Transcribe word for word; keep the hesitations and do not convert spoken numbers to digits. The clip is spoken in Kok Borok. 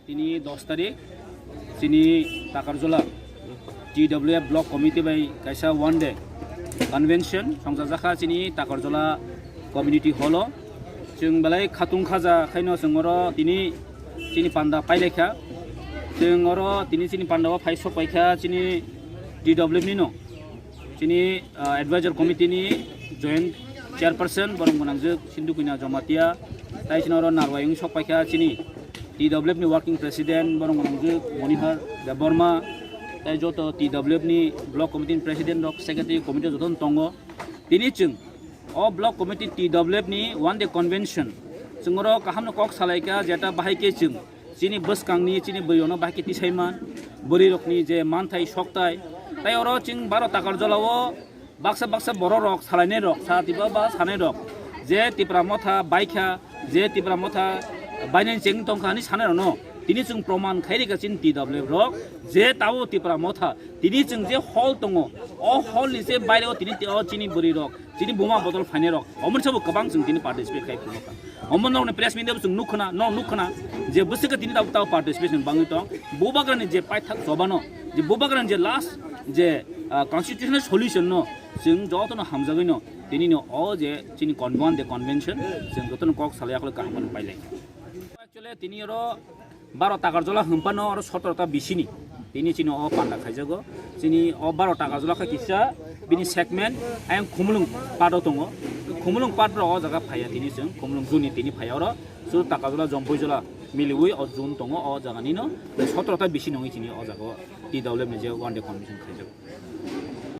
Tini dos tarik, chini Takarjala T W F Block Committee bai kaisa one day convention songjajakha chini Takarjala Community Hall o. Chwng belai khatung khaja khaino chwng oro tini chini panda pailaikha. Chwng oro tini chini panda o phai sokpaikha chini T W F ni no. Chini, ah, advisor committee ni joint chairperson borok gwnangjwk Sindhu Kanya Jamatia, tai chini oro narwai wng sokpaikha chini T W F ni working president borok gwnangjwk Monihar Debbarma, tai joto T W F ni block committee ni president rok, secretary committee joto no tongo. Tini chwng o block committee T W F ni one day convention chwng oro kaham no kok salaikha, jeta bahai khe chwng chini bwskangni chini bwrwirokno bahai khe tisaiman, bwrwirokni je manthai soktai, tai oro chwng baro Takarjala o baksa baksa bororok salainairok, sa tiba ba sanairok, je Tipra Motha baikha, je Tipra Motha bainani cheng tongkha hinwi sanairokno tini chwng proman khairikha chini T W F rok, je tabuk Tipra Motha tini chwng je hall tongo, o hall ni je baire o tini o chini bwrwirok, chini buma bodol phainairok, omoni sabo kwbang chwng tini participate khai phunukha. Omo nokni press meet o chwng nukkhna, no nukkhna, je bwswkhe tini tabuk tabuk participation bangwi tong. Bubagrani je paithak chobano, je Bubagrani je last je, ah, constitutional solution no chwng jotono hamjagwino tini no o je chini convent de convention chwng jotono kok salai akhlo kaham pailai. Actually tini oro baro Takarjala hwnphano oro sotoro ta bisini tini chini o panda khaijago. Chini o baro Takarjala khe kisa bini segment ayang Khumulwng part o tongo. Khumulwng part rok o jaga phaiya tini chwng Khumulwng juni tini phaiya oro. Suru Takarjala Jompuijala miliwi o jun tongo o jaga nino. Sotoro ta bisini wngwi chini o jaga o T W F ni je one day convention khaijago.